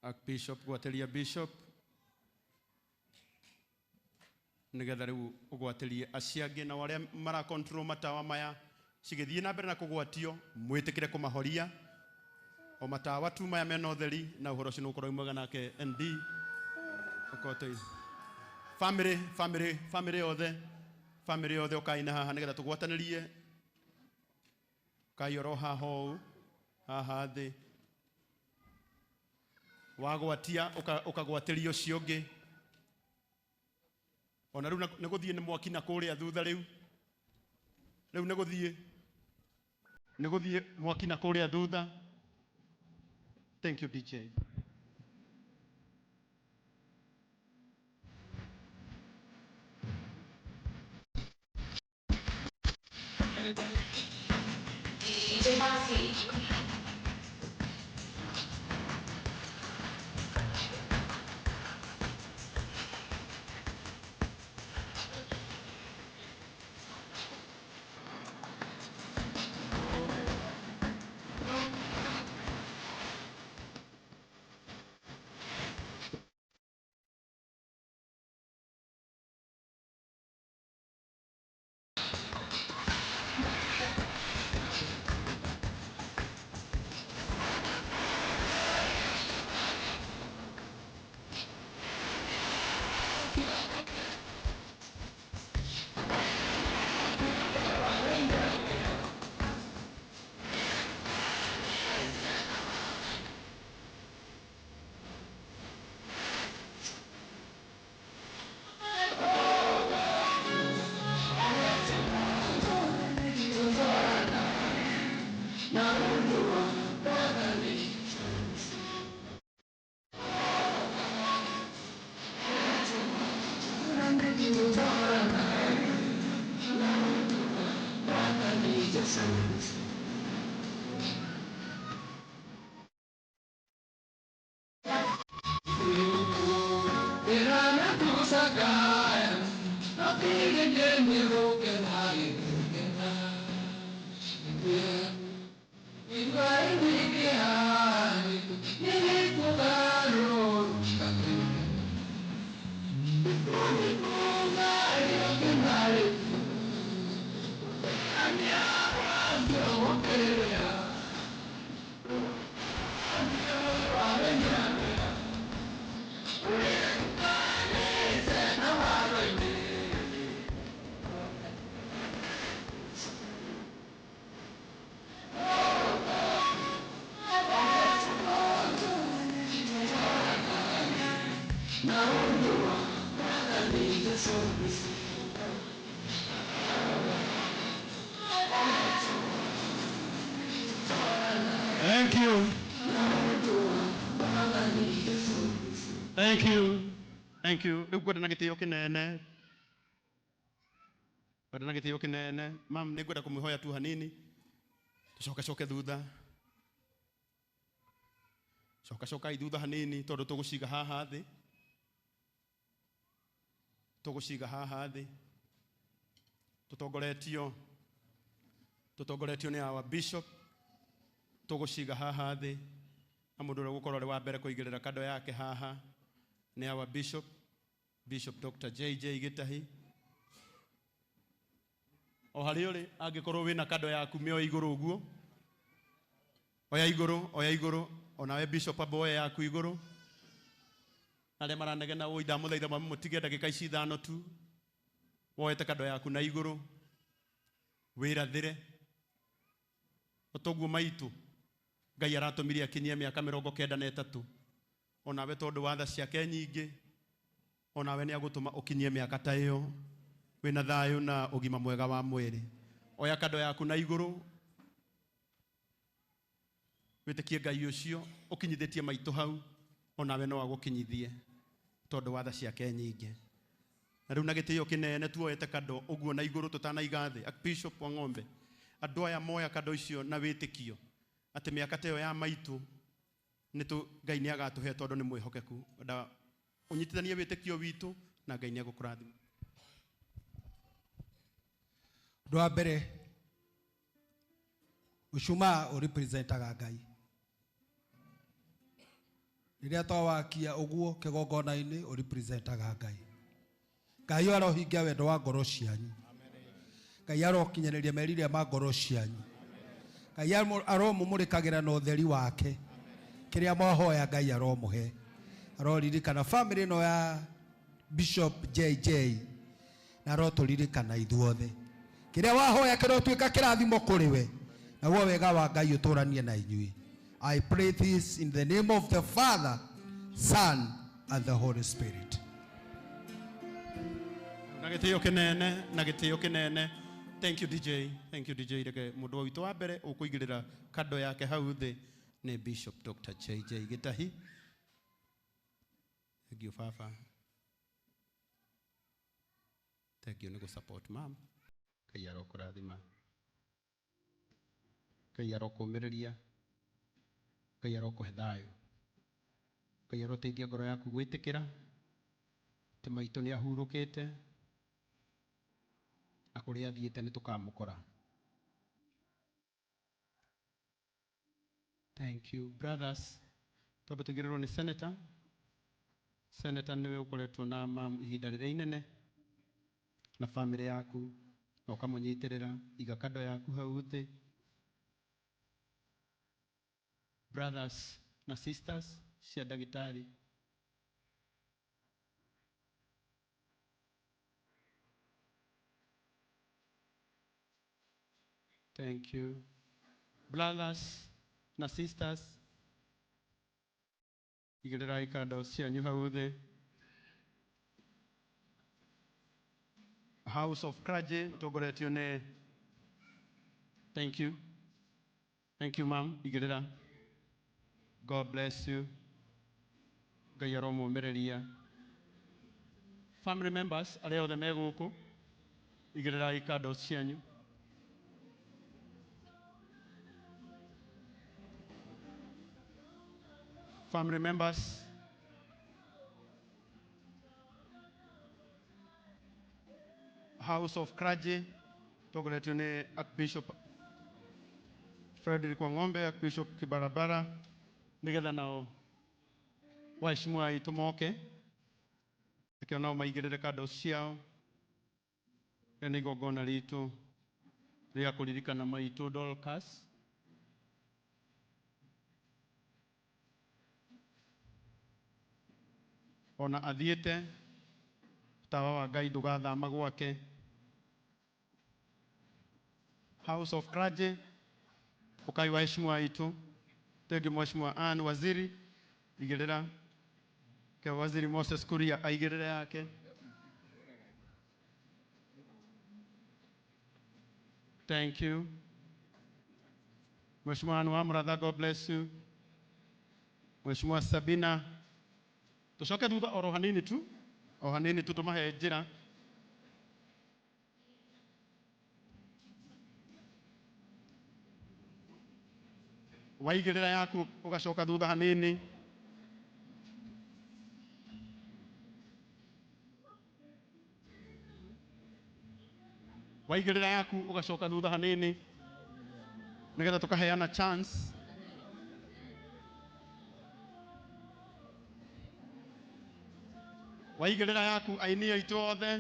Archbishop gwatĩria bishop nĩgetha rĩu ũgwatĩrie acio angĩ nao arĩa mara control matawa maya cigĩthiĩ na mbere na kũgwatio mwĩtĩkĩre kũmahoria o matawa tu maya mena ũtheri na ũhoro ũcio nĩũgũkorwo wĩ mwega nake ND ũkorwo family family family yothe family yothe ũkai na haha nĩgetha tũgwatanĩrie ũkai oro haha ũũ haha thĩ wagwatia ũkagwatĩria ũcio ũngĩ ona rĩu nĩ gũthiĩ nĩ mwaki na kũrĩa thutha rĩu rĩu nĩ gũthiĩ nĩ gũthiĩ mwaki na kũrĩa thutha. Thank you DJ. DJ Marcy. Thank you. Thank you. Thank you. Rĩu ngwenda na gĩtĩo kĩnene. Ngwenda na gĩtĩo kĩnene. Mam, nĩ ngwenda kũmwĩhoya tu hanini. Tũcoke coke thutha. Coka cokai thutha hanini tondũ tũgũciga haha thĩ. Tũgũciga haha thĩ. Tũtongoretio tũtongoretio nĩ our bishop tũgũciga haha thĩ na mũndũ ũrĩa ũgũkorwo arĩ wa mbere kũigĩrĩra kando yake haha nĩ our bishop Bishop Dr. JJ Gĩtahi. O harĩa ũrĩ angĩkorwo wĩna kando yaku mĩoe igũrũ ũguo, oya igũrũ, oya igũrũ, onawe bishop amba oya yaku igũrũ. Arĩa maranegena ũi ndamũthaitha mwambe mũtige ndagĩka ici ithano tu, woete kando yaku na igũrũ wĩrathĩre. Otoguo maitũ Ngai aratũmire akinyie mĩaka 93, onawe tondũ wa tha ciake nyingĩ, onawe nĩ agũtũma ũkinyie mĩaka ta ĩyo wĩna thayũ na ũgima mwega wa mwĩrĩ. Oya kando yaku na igũrũ, wĩtĩkie Ngai ũcio ũkinyithĩtie maitũ hau, onawe no agũkinyithie tondũ wa tha ciake nyingĩ. Na rĩu na gĩtĩo kĩnene tuoete kando ũguo na igũrũ tũtanaiga thĩ, Archbishop wa Ng'ombe, andũ aya moya kando icio na wĩtĩkio atĩ mĩaka ta ĩyo ya maitũ nĩ tũ Ngai nĩ agatũhe tondũ nĩ mwĩhokeku. Nda ũnyitithanie wĩtĩkio witũ na Ngai nĩ egũkũrathima. Ũndũ wa mbere, mũcumaa ũrepresentaga Ngai. Rĩrĩa twawakia ũguo kĩgongona-inĩ ũrepresentaga Ngai. Ngai arohingia wendo wa ngoro cianyu. Ngai arokinyanĩria merirĩria ma ngoro cianyu. Ngai aromũmũrĩkagĩra na ũtheri wake. Kĩrĩa mwahoya Ngai aromũhe. Aroririkana family ĩno ya Bishop JJ na arotũririkana ithuothe. Kĩrĩa wahoya kĩrotuĩka kĩrathimo kũrĩ we. Naguo wega wa Ngai ũtũranie na inyuĩ. I pray this in the name of the Father, Son, and the Holy Spirit. Na gĩtĩo kĩnene, na gĩtĩo kĩnene. Thank you DJ, thank you DJ. Reke mũndũ witũ wa mbere ũkũigĩrĩra kando yake hau thĩ nĩ Bishop Dr. JJ Gĩtahi. Thank you baba. Thank you nĩ gũ support mam. Ngai arokũrathima. Ngai arokũũmĩrĩria. Ngai arokũhe thayũ. Ngai aroteithia ngoro yaku gwĩtĩkĩra atĩ maitũ nĩ ahurũkĩte na kũrĩa athiĩte nĩ tũkamũkora. Thank you brothers. Twambe tũigĩrĩrwo nĩ senator. Senator nĩwe ũkoretwo na mam ihinda rĩrĩa inene na family yaku na ũkamũnyitĩrĩra. Iga kando yaku hau thĩ. Brothers na sisters cia ndagĩtarĩ. Thank you. Brothers na sisters, igĩrĩrai kando cianyu hau thĩ. House of Clergy tongoretio nĩ Thank you. Thank you ma'am. Igĩrĩra. God bless you. Ngai aromũmĩrĩria. Family members arĩa othe me gũkũ, igĩrĩrai kando cianyu. Family members, House of Clergy tongoretio nĩ Archbishop Frederick Wang'ombe, Archbishop Kibarabara, nĩgetha nao waheshimiwa aitũ moke nĩkĩo nao maigĩrĩre kando ciao. Rĩrĩ nĩ igongona ritũ rĩa kũririkana maitũ Dorcas. Ona athiĩte tawa wa Ngai ndũgathama gwake. House of Clergy ũkai waheshimiwa aitũ. Thank you Mheshimiwa Ann Waziri, igĩrĩra. Ke Waziri Moses Kuria aigĩrĩre yake. Thank you. Mheshimiwa Ann Wamratha, God bless you. Mheshimiwa Sabina, tucoke thutha oro hanini tu, o hanini tu tumahe njĩra. Waigĩrĩra yaku ũgacoka thutha hanini. Waigĩrĩra yaku ũgacoka thutha hanini nĩgetha tũkaheana chance. Waigĩrĩra yaku aini aitũ othe.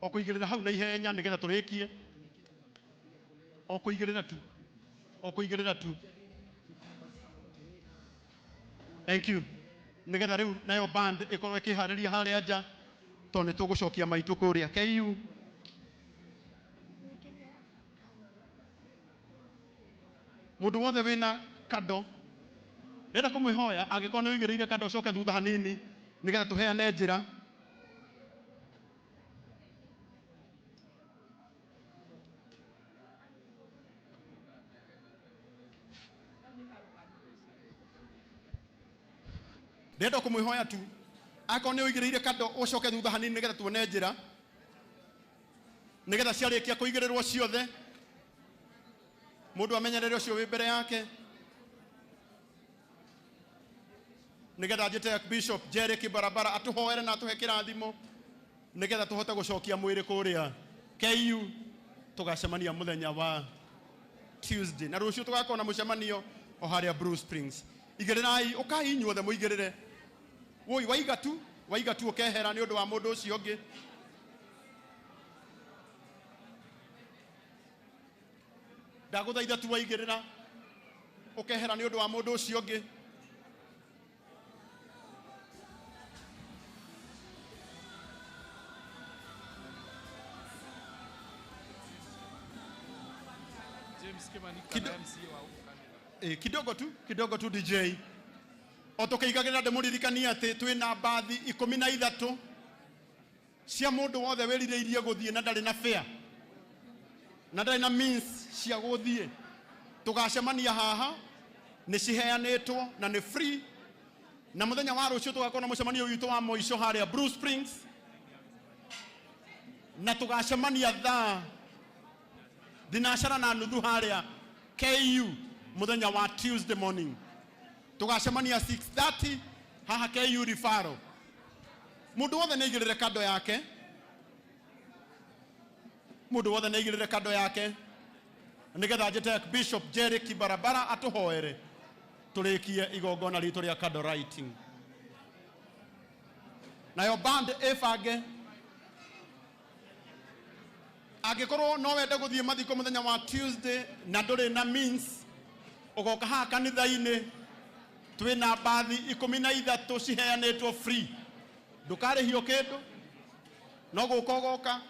O kũigĩrĩra hau na ihenya nĩgetha tũrĩkie. O kũigĩrĩra tu. O kũigĩrĩra tu. Thank you. Nĩgetha rĩu nayo band ĩkorwo ĩkĩharĩria harĩa nja tondũ nĩ tũgũcokia maitũ kũrĩa KU. Mũndũ wothe wĩna kando ndĩrenda kũmwĩhoya angĩkorwo nĩ ũigĩrĩire kando ũcoke thutha hanini nĩgetha tũheane njĩra. Ndĩrenda kũmwĩhoya tu akorwo nĩ ũigĩrĩire kando ũcoke thutha hanini nĩgetha tuone njĩra, nĩgetha ciarĩkia kũigĩrĩrwo ciothe mũndũ amenyerere ũcio wĩ mbere yake, nĩgetha njĩte Bishop Jerry Kibarabara atũhoere na atũhe kĩrathimo nĩgetha tũhote gũcokia mwĩrĩ kũrĩa KU. Tũgacemania mũthenya wa Tuesday na rũciũ tũgakorwo na mũcemanio o harĩa Blue Springs. Igĩrĩrai, ũkai inyuothe mũigĩrĩre. Woi, waiga tu, waiga tu ũkehera nĩ ũndũ wa mũndũ ũcio ũngĩ. Ndagũthaitha tu waigĩrĩra ũkehera nĩ ũndũ wa mũndũ ũcio ũngĩ. James Kimani kana MCA wa huku Canada. Kidogo tu, kidogo tu DJ. O tũkĩigagĩrĩra ndĩmũririkanie atĩ twĩna mbathi 13 cia mũndũ wothe wĩrirĩirie gũthiĩ na ndarĩ na fare na ndarĩ na means cia gũthiĩ. Tũgacemania haha, nĩ ciheanĩtwo na nĩ free, na mũthenya wa rũciũ tũgakorwo na mũcemanio witũ wa mũico harĩa Blue Springs, na tũgacemania thaa 9:30 harĩa KU mũthenya wa Tuesday morning. Tũgacemania 6:30 haha KU Referral. Mũndũ wothe nĩ aigĩrĩre kando yake, mũndũ wothe nĩ aigĩrĩre kando yake nĩgetha njĩte Bishop Jerry Kibarabara atũhoere tũrĩkie igongona ritũ rĩa candle lighting. Nayo band ĩbange. Angĩkorwo no wende gũthiĩ mathiko mũthenya wa Tuesday na ndũrĩ na means, ũgoka haha kanitha-inĩ, twĩna mbathi 13 ciheanĩtwo free, ndũkarĩhio kĩndũ, no gũka ũgoka.